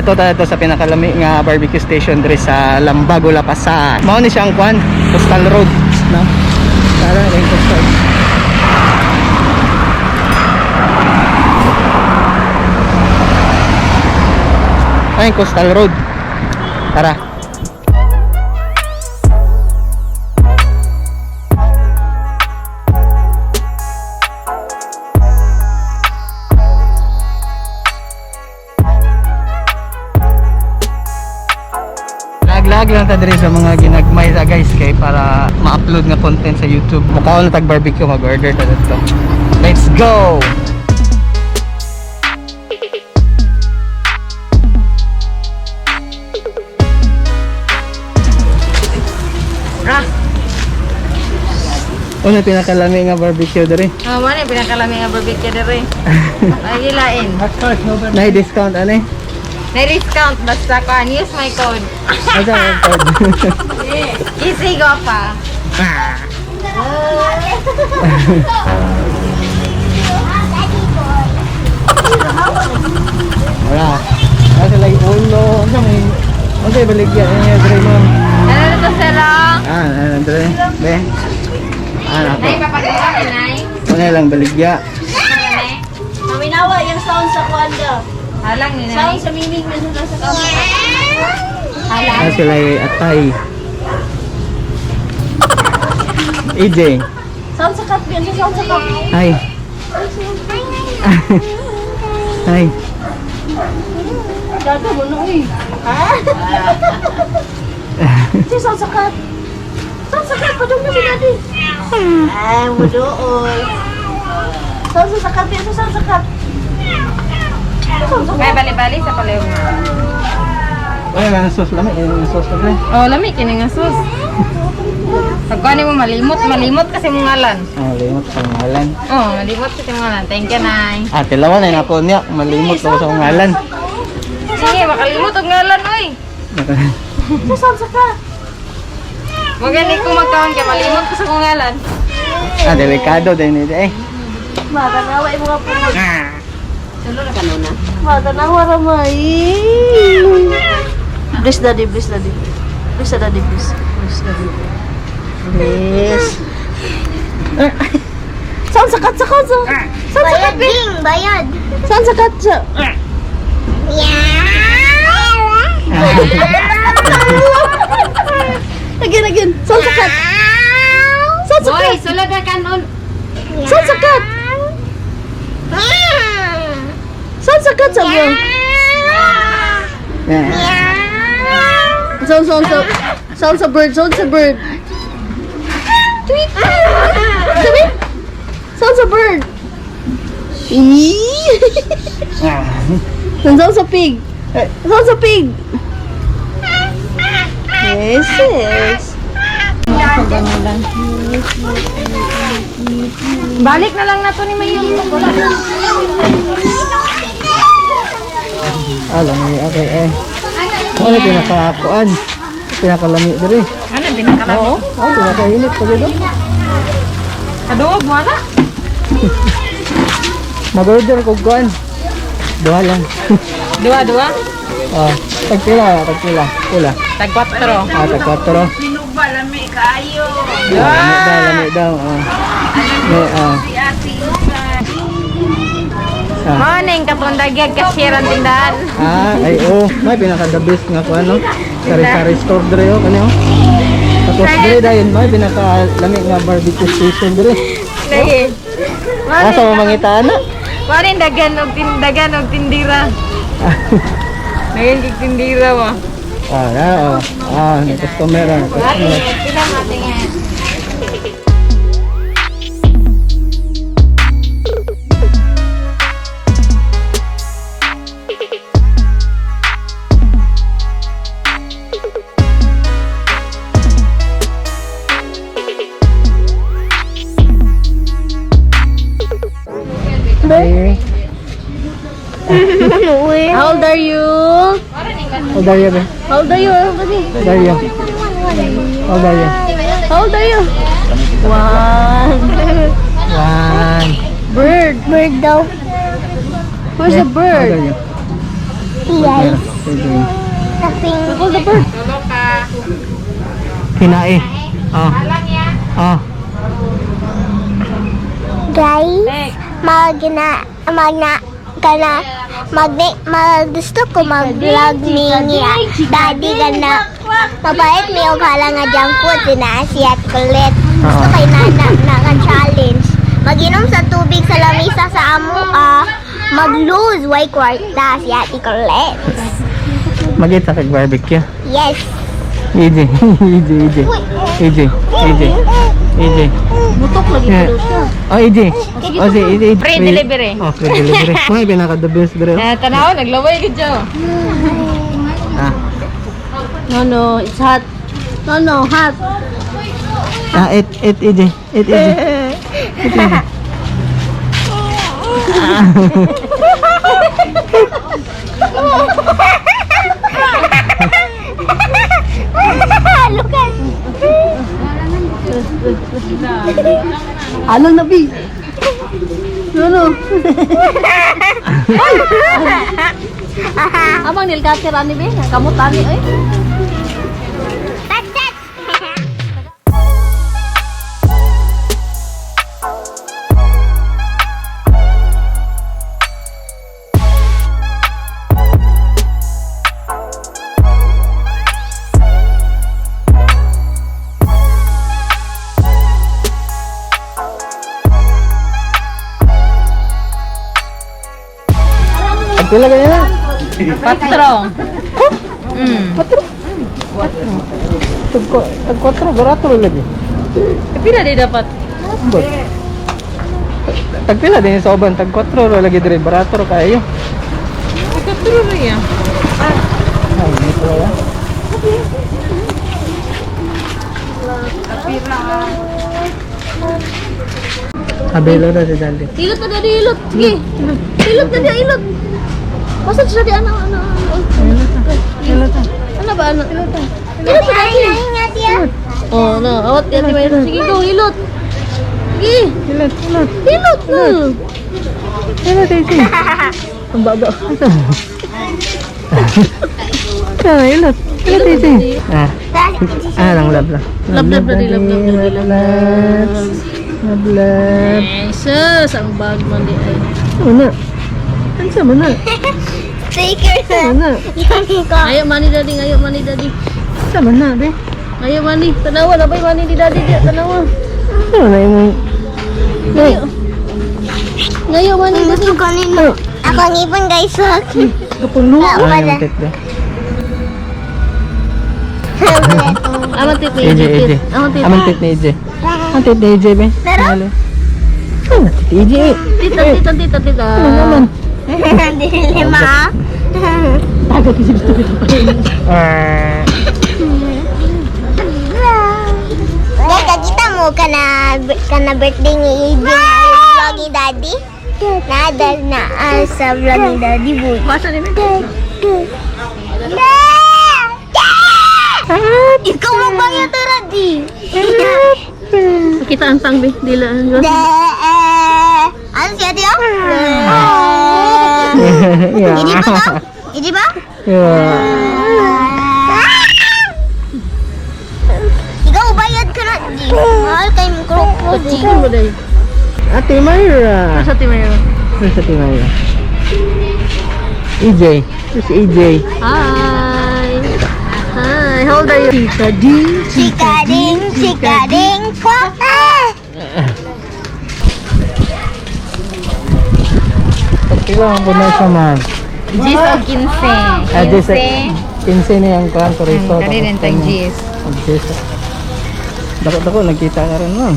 Ato ta to sa pinakalami nga barbecue station diri sa Lambago, Lapasan. Mao ni siyang kwan, Coastal Road, no? Tara, yung coastal. Ay, Coastal Road. Tara. Laglag lang ta diri sa mga ginagmay ta, guys, kay para ma-upload nga content sa YouTube. Mukhaon na tag barbecue, mag-order ta dito. Let's go. Ra. Una pinakalami nga barbecue diri. Oh, mo ni pinakalami nga barbecue diri. Ay lain. Nay discount ani. May discount basta kuan use my code. Asa ang code? Easy go pa. Wala. Asa lagi ulo. Unsa may unsa baligya ini diri, ma'am? Ano na to, sir? Oh? Ah, ano diri? Be. Ah, ako. Nay, papagawa ni Nay. Una lang baligya. Nay. Maminawa yung sound sa kuanda. Halang ni Nay. Sound sa miming man sa camera. Halang. Ah, sila ay atay. AJ. Sound sa cat, yan. Sound sa cat. Hi. Hi. Dada mo no eh. Ha? Si sound sa cat. Sound sa cat, padung na si daddy. Ay, mudool. Sound sa cat, yan. Sound sa cat. Sound sa May cat. bali-bali sa palayo. Wala lang sauce lami, eh, ang sauce lami. Oh, lami kini nga sus. Pagkuan mo malimot, malimot kasi mong ngalan. Ah, limot sa ngalan. Oh, malimot kasi mong ngalan. Thank you, Nay. Ah, tilawan na ako niya, malimot ko sa ngalan. Sige, makalimot og ngalan oy. Si sound sa cat. Magani ko magkaon kay malimot ko sa kong ngalan. Ah, delikado din ito eh. Matanawa yung mga puno. Sulo ra kanuna. Matanawa ramay. Bless daddy, bless daddy. Bless daddy, bless. Bless daddy. Bless. Sound sa cat, sa cat, sa. Sound sa cat, Bayad, bayad. Sound sa cat, sa. Again, again. Sound sa cat. Sound sa Boy, cat. sulod ra kanon. Sound sa cat. Sound sa cat, sabi mo. Yeah. Sound, sound, sound. Sound sa bird, sound sa bird. Tweet. Sabi? Sound sa bird. Eee. Sound sa pig. Sound sa pig. Yes. Balik na lang nato ni Mayo. Ah, lami, okay eh. Ano pinakakuan? Pinakalami diri. Ano pinakalami? Oo, oh, pinakainit pa dito. Kaduog mo ana. Mag-order ko kuan. Duha lang. Dua dua. Ah, tagpila, tagpila. Pula. Tag 4. Ah, tag kwatro. Lami kaayo. Ah, lami daw, lami daw. Ah. May, ah. Ah. Mao ning katong dagyag cashier ang tindahan. Ah, ay oh, may pinaka the best nga ko ano. Sari-sari store dre oh, kani oh. Tapos dre dayon may pinaka lami nga barbecue station dre. Lagi. Ah, sa mamangita ana. Mao ning dagan og tindagan og tindira. Dagan kig tindira mo. Ah, na oh. Ah, may customer, ah, may customer. Pila matingan. Hey. How old are you? How old are you, be? How old are you, buddy? How old are you? How old are you? How old are you? One. One. Bird. Bird daw. Where's the How old are bird? you? Guys. What Nothing. Hold the bird. Tulo ka. Kinae. Oh. Oh. Guys, magna magna kana magni mag gusto ko mag-vlog ni niya. Daddy kana mabait mi og hala nga junk food na si Ate Colette. Gusto kay nana na nga challenge. Maginom sa tubig sa lamisa sa amo ah mag-lose way kwarta si Ate Colette. Mag-eat sa kag barbecue. Yes. EJ, EJ, EJ. EJ, EJ. EJ. Butok lagi Yeah. ko siya. Oh, EJ. Oh, si EJ. Free delivery. Oh, free delivery. Mga pinaka the best dre. Eh, tanaw, naglaway ka dyan. Ah. No, no, it's hot. No, no, hot. Ah, eat, eat, EJ. Eat, EJ. Eat, EJ. Look at Alang na, bi. No, no. Amang nilkater ani be, kamot ani oy. That's it. Pila ganyan na? Patro. Tag 4, barato lagi. Pila di dapat? Ambot. Tag pila din sa uban, tag 4 lagi dire barato ra kayo. Patro rin yan. Ay, dito ya. Abelo na si Daddy. Hilot na daddy, hilot. Sige. Hilot na dia, hilot. Basta siya di ano, ano, ano. Hilot na. Ano ba ano? Hilot na. Hilot na daddy. Ay, nga tiya. Oh, no. Awat yan, di ba? Sige, go, hilot. Sige. Hilot, hilot. Hilot na. Hilot, AJ. Ang baga. Ah, hilot. Hilot, AJ. Ah, ah, lang love lang. Love, love, daddy, love, love, daddy, love, love. Love, love. Jesus, ang bag man di ay. Ano na? Ano man na? Sticker. Ano na? Yung ko. Ayaw money daddy, ayaw money daddy. Ano man na, be? Ayaw money. Tanawa, labay money ni daddy di, tanawa. Ano na yung... Ngayo. Ngayo money daddy. Gusto ko nino. Ako ang ipon guys. Kapuno. Ah, Ah, wala. yung tit, be. Amang tit ni AJ, AJ. AJ. Amang tit. Amang tit ni AJ. Ang tit ni AJ, be. Pero? Ano? Ano, tit AJ? Tit, tit, tit, tit, tit. Ano naman? Dili ma. Ah. Dad, kakita mo kana birthday ni AJ na vlog ni Daddy? Na dal na ah, sa vlog ni Daddy boy. Basa ni Mel. Ikaw mo ba yung Daddy? Kita ang tang be. Dila. Ano siya tiyo? Hindi ba to? Hindi ba? Yeah. Ikaw bayad ka na. Di. Mahal kay mong kroko, Di. Chicken mo dahil. Ate Myra. Sa Timayo. Where's Ate Myra? EJ. Where's EJ? Hi. Hi. How old are you? Chika ding. Chika ding, chika ding, kwak. Ah! Pagkailangan ko na siya, ma'am. Gis o 15. Ah, this, 15 na yung kuhan, Toriso. Kani rin tag Gis. Gis. Dako-dako, nagkita ka rin, ma'am.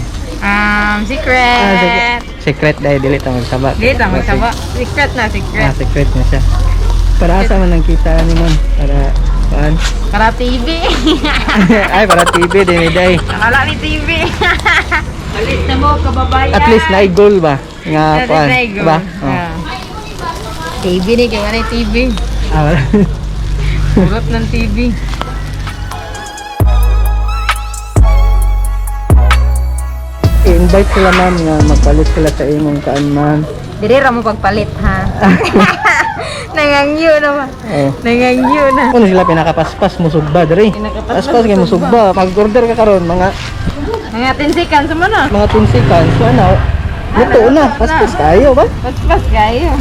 Secret. Ah, secret. Secret dahil dili ta magsaba. Dili ta magsaba. Secret na, secret. Ah, secret na siya. Para asa man ang kita ni ma'am? Para, kuhan? Para TV. Ay, para TV, din day. Wala ni TV. Palit na mo, kababayan. At least na goal ba? Nga, At least kuhan. na-goal. Ba? Oh. Ah. TV ni, kaya wala yung TV. Ah, wala. Purot ng TV. I-invite sila ma'am nga magpalit sila sa imong kaan ma'am. Dili ra mo pagpalit ha. Nangangyo naman. Oh. Nangangyo na. Ano sila pinakapaspas musugba diri. Pinakapaspas Paspas kay musugba. Mag-order ka karon mga Mga tinsikan sa na. mga tinsikan. So ano, luto na. Paspas tayo ba? Paspas kayo.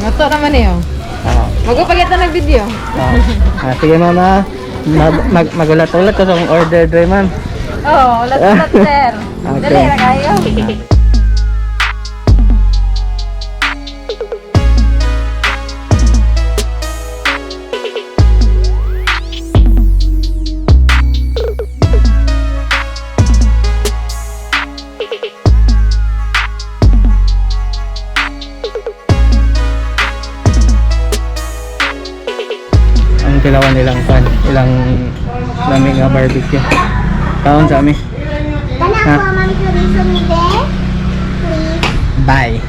Mato naman eh. Oh. Ah. Magpapagita ng video. Ah, ah, sige mama. Magulat-ulat ka sa akong order dre, ma'am. Oo, oh, ulat-ulat, sir. Okay. Dali na kayo. Ang tilawan nilang pan, ilang lami nga barbecue. Kaon sa amin. Kana Ha? ko ma'am chorizo mi de. Please. Bye.